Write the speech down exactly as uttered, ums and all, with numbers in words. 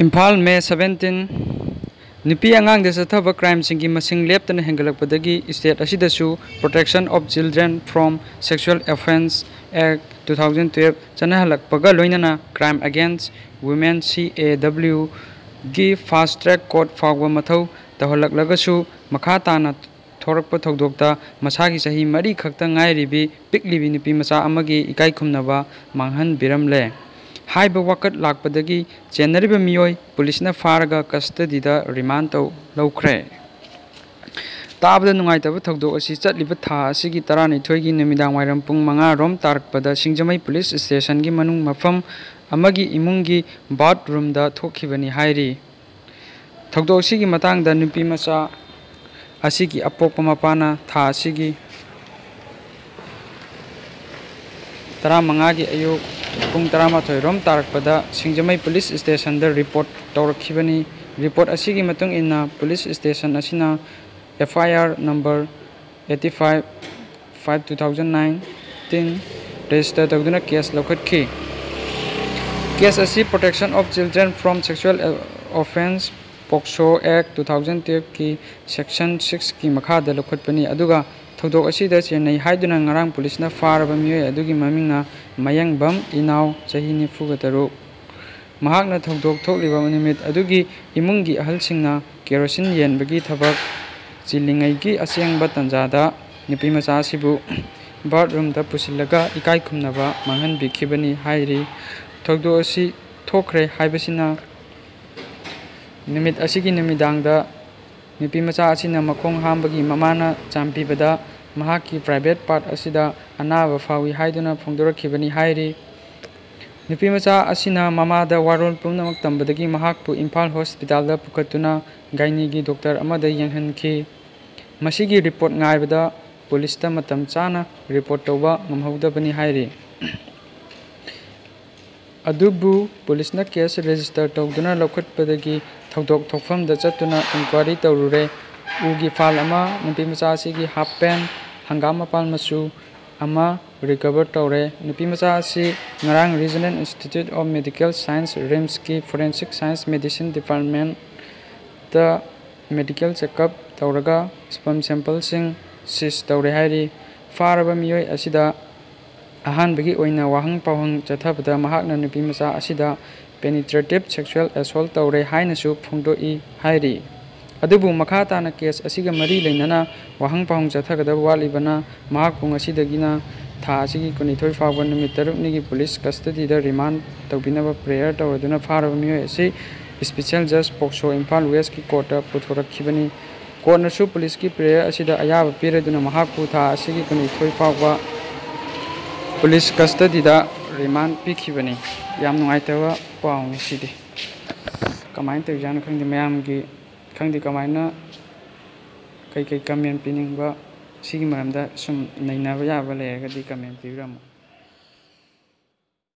Imphal, May seventeen꯫ ꯅꯨꯄꯤ ꯑꯉꯥꯡꯗ ꯆꯠꯊꯕ crimeꯁꯤꯡꯒꯤ ꯃꯁꯤꯡ ꯂꯦꯞꯇꯅ ꯍꯦꯟꯒꯠꯂꯛꯄꯗꯒꯤ state ꯑꯁꯤꯗꯁꯨ Protection of Children from Sexual Offence Act two thousand twelve ꯆꯠꯅꯍꯜꯂꯛꯄꯒ ꯂꯣꯏꯅꯅ Crime Against Women, C A W, ꯒꯤ fast track court ꯐꯥꯎꯕ ꯃꯊꯧ ꯇꯧꯍꯜꯂꯛꯂꯒꯁꯨ, ꯃꯈꯥ ꯇꯥꯅ ꯊꯣꯔꯛꯄ ꯊꯧꯗꯣꯛꯇ ꯃꯁꯥꯒꯤ ꯆꯍꯤ ꯃꯔꯤ ꯈꯛꯇ ꯉꯥꯏꯔꯤꯕꯤ ꯄꯤꯛꯂꯤꯕꯤ ꯅꯨꯄꯤ ꯃꯆꯥ ꯑꯃꯒꯤ ꯏꯀꯥꯏ ꯈꯨꯝꯅꯕ ꯃꯥꯡꯍꯟꯕꯤꯔꯝꯂꯦ꯫ ꯍꯥꯏꯕ ꯋꯥꯀꯠ ꯂꯥꯛꯄꯗꯒꯤ ꯆꯦꯟꯅꯔꯤꯕ ꯃꯤꯑꯣꯏ ꯄꯨꯂꯤꯁꯅ ꯐꯥꯔꯒ custodyꯗ remand ꯇꯧ ꯂꯧꯈ꯭ꯔꯦ꯫ ꯇꯥꯕꯗ ꯅꯨꯡꯉꯥꯏꯇꯕ ꯊꯧꯗꯣꯛ ꯑꯁꯤ ꯆꯠꯂꯤꯕ ꯊꯥ ꯑꯁꯤꯒꯤ ꯇꯔꯥꯅꯤꯊꯣꯏꯒꯤ ꯅꯨꯃꯤꯗꯥꯡ ꯋꯥꯏꯔꯝ ꯄꯨꯡ ꯃꯉꯥ ꯔꯣꯝ ꯇꯥꯔꯛꯄꯗ ꯁꯤꯡꯖꯃꯩ ꯄꯨꯂꯤꯁ ꯁ꯭ꯇꯦꯁꯟꯒꯤ ꯃꯅꯨꯡ ꯃꯐꯝ ꯑꯃꯒꯤ ꯏꯃꯨꯡꯒꯤ bathroomꯗ ꯊꯣꯛꯈꯤꯕꯅꯤ ꯍꯥꯏꯔꯤ꯫ ꯊꯧꯗꯣꯛ ꯑꯁꯤꯒꯤ ꯃꯇꯥꯡꯗ ꯅꯨꯄꯤ ꯃꯆꯥ ꯑꯁꯤꯒꯤ ꯑꯄꯣꯛꯄ ꯃꯄꯥꯅ ꯊꯥ ꯑꯁꯤꯒꯤ ꯇꯔꯥꯃꯉꯥꯒꯤ ꯑꯌꯨꯛ ꯄꯨꯡ ꯇꯔꯥꯃꯥꯊꯣꯏ ꯔꯣꯝ ꯇꯥꯔꯛꯄꯗ ꯁꯤꯡꯖꯃꯩ ꯄꯨꯂꯤꯁ ꯁ꯭ꯇꯦꯁꯟꯗ report ꯇꯧꯔꯛꯈꯤꯕꯅꯤ꯫ Report ꯑꯁꯤꯒꯤ ꯃꯇꯨꯡ ꯏꯟꯅ ꯄꯨꯂꯤꯁ ꯁ꯭ꯇꯦꯁꯟ ꯑꯁꯤꯅ F I R number eighty five five two thousand nineteen register ꯇꯧꯗꯨꯅ case ꯂꯧꯈꯠꯈꯤ꯫ Case ꯑꯁꯤ Protection of Children from Sexual Offence, POCSO Act two thousand twelveꯀꯤ section sixꯀꯤ ꯃꯈꯥꯗ ꯂꯧꯈꯠꯄꯅꯤ, ꯑꯗꯨꯒ ꯊꯧꯗꯣꯛ ꯑꯁꯤꯗ ꯆꯦꯟꯅꯩ ꯍꯥꯏꯗꯨꯅ ꯉꯔꯥꯡ ꯄꯨꯂꯤꯁꯅ ꯐꯥꯔꯕ ꯃꯤꯑꯣꯏ ꯑꯗꯨꯒꯤ ꯃꯃꯤꯡꯅ ꯃꯌꯥꯡꯕꯝ ꯏꯅꯥꯎ, ꯆꯍꯤ ꯅꯤꯐꯨꯒ ꯇꯔꯨꯛ꯫ ꯃꯍꯥꯛꯅ ꯊꯧꯗꯣꯛ ꯊꯣꯛꯂꯤꯕ ꯅꯨꯃꯤꯠ ꯑꯗꯨꯒꯤ ꯏꯃꯨꯡꯒꯤ ꯑꯍꯜꯁꯤꯡꯅ ꯀꯦꯔꯣꯁꯤꯟ ꯌꯦꯟꯕꯒꯤ ꯊꯕꯛ ꯆꯤꯜꯂꯤꯉꯩꯒꯤ ꯑꯁꯦꯡꯕ ꯇꯥꯟꯖꯥꯗ ꯅꯨꯄꯤꯃꯆꯥ ꯑꯁꯤꯕꯨ bathroomꯗ ꯄꯨꯁꯤꯜꯂꯒ ꯏꯀꯥꯏ ꯈꯨꯝꯅꯕ ꯃꯥꯡꯍꯟꯕꯤꯈꯤꯕꯅꯤ ꯍꯥꯏꯔꯤ꯫ ꯊꯧꯗꯣꯛ ꯑꯁꯤ ꯊꯣꯛꯈ꯭ꯔꯦ ꯍꯥꯏꯕꯁꯤꯅ ꯅꯨꯃꯤꯠ ꯑꯁꯤꯒꯤ ꯅꯨꯃꯤꯗꯥꯡꯗ ꯅꯨꯄꯤꯃꯆꯥ ꯑꯁꯤꯅ ꯃꯈꯣꯡ ꯍꯥꯝꯕꯒꯤ ꯃꯃꯥꯅ ꯆꯥꯝꯕꯤꯕꯗ ꯃꯍꯥꯛꯀꯤ private part ꯑꯁꯤꯗ ꯑꯅꯥꯕ ꯐꯥꯎꯏ ꯍꯥꯏꯗꯨꯅ ꯐꯣꯡꯗꯣꯔꯛꯈꯤꯕꯅꯤ ꯍꯥꯏꯔꯤ꯫ ꯅꯨꯄꯤꯃꯆꯥ ꯑꯁꯤꯅ ꯃꯃꯥꯗ ꯋꯥꯔꯣꯜ ꯄꯨꯝꯅꯃꯛ ꯇꯝꯕꯗꯒꯤ ꯃꯍꯥꯛꯄꯨ ꯏꯝꯐꯥꯜ hospitalꯗ ꯄꯨꯈꯠꯇꯨꯅ gynaeꯒꯤ doctor ꯑꯃꯗ ꯌꯦꯡꯍꯟꯈꯤ꯫ ꯃꯁꯤꯒꯤ report ꯉꯥꯏꯕꯗ ꯄꯨꯂꯤꯁꯇ ꯃꯇꯝ ꯆꯥꯅ report ꯇꯧꯕ ꯉꯝꯍꯧꯗꯕꯅꯤ ꯍꯥꯏꯔꯤ꯫ ꯑꯗꯨꯕꯨ ꯄꯨꯂꯤꯁꯅ case register ꯇꯧꯗꯨꯅ ꯂꯧꯈꯠꯄꯗꯒꯤ ꯊꯧꯗꯣꯛ ꯊꯣꯛꯐꯝꯗ ꯆꯠꯇꯨꯅ inquiry ꯇꯧꯔꯨꯔꯦ꯫ ꯎꯒꯤ ꯐꯥꯜ ꯑꯃ, ꯅꯨꯄꯤꯃꯆꯥ ꯑꯁꯤꯒꯤ half pant, ꯍꯪꯒꯥꯝ ꯃꯄꯥꯟ ꯃꯆꯨ, ꯑꯃ ꯔꯤꯀꯚꯔ ꯇꯧꯔꯦ꯫ ꯅꯨꯄꯤ ꯃꯆꯥ ꯑꯁꯤ ꯉꯔꯥꯡ Regional Institute of Medical Science, ꯔꯤꯝꯁꯀꯤ Forensic Science Medicine Departmentꯇ medical checkup ꯇꯧꯔꯒ sperm sampleꯁꯤꯡ seize ꯇꯧꯔꯦ ꯍꯥꯏꯔꯤ꯫ ꯐꯥꯔꯕ ꯃꯤꯑꯣꯏ ꯑꯁꯤꯗ ꯑꯍꯥꯟꯕꯒꯤ ꯑꯣꯏꯅ ꯋꯥꯍꯪ ꯄꯥꯎꯍꯪ ꯆꯠꯊꯕꯗ ꯃꯍꯥꯛꯅ ꯅꯨꯄꯤ ꯃꯆꯥ ꯑꯁꯤꯗ penetrative sexual assault ꯇꯧꯔꯦ ꯍꯥꯏꯅꯁꯨ ꯐꯣꯡꯗꯣꯛꯏ ꯍꯥꯏꯔꯤ꯫ ꯑꯗꯨꯕꯨ ꯃꯈꯥ ꯇꯥꯅ case ꯑꯁꯤꯒ ꯃꯔꯤ ꯂꯩꯅꯅ ꯋꯥꯍꯪ ꯄꯥꯎꯍꯪ ꯆꯠꯊꯒꯗꯕ ꯋꯥꯠꯂꯤꯕꯅ ꯃꯍꯥꯛꯄꯨ ꯉꯁꯤꯗꯒꯤꯅ ꯊꯥ ꯑꯁꯤꯒꯤ ꯀꯨꯟꯅꯤꯊꯣꯏ ꯐꯥꯎꯕ ꯅꯨꯃꯤꯠ ꯇꯔꯨꯛꯅꯤꯒꯤ police custodyꯗ remand ꯇꯧꯕꯤꯅꯕ prayer ꯇꯧꯔꯗꯨꯅ ꯐꯥꯔꯕ ꯃꯤꯑꯣꯏ ꯑꯁꯤ Special Judge POCSO Imphal Westꯀꯤ courtꯇ ꯄꯨꯊꯣꯔꯛꯈꯤꯕꯅꯤ꯫ Courtꯅꯁꯨ policeꯀꯤ prayer ꯑꯁꯤꯗ ꯑꯌꯥꯕ ꯄꯤꯔꯗꯨꯅ ꯃꯍꯥꯛꯄꯨ ꯊꯥ ꯑꯁꯤꯒꯤ ꯀꯨꯟꯅꯤꯊꯣꯏ ꯐꯥꯎꯕ police custodyꯗ remand ꯄꯤꯈꯤꯕꯅꯤ꯫ ꯌꯥꯝ ꯅꯨꯡꯉꯥꯏꯇꯕ ꯄꯥꯎꯅꯤ ꯁꯤꯗꯤ꯫ ꯀꯃꯥꯏꯅ ꯇꯧꯔꯤꯖꯥꯠꯅꯣ ꯈꯪꯗꯦ, ꯃꯌꯥꯝꯒꯤ ꯈꯪꯗꯦ ꯀꯃꯥꯏꯅ ꯀꯩꯀꯩ comment ꯄꯤꯅꯤꯡꯕ, ꯁꯤꯒꯤ ꯃꯔꯝꯗ ꯁꯨꯝ ꯅꯩꯅꯕ ꯌꯥꯕ ꯂꯩꯔꯒꯗꯤ comment ꯄꯤꯕꯤꯔꯝꯃꯣ꯫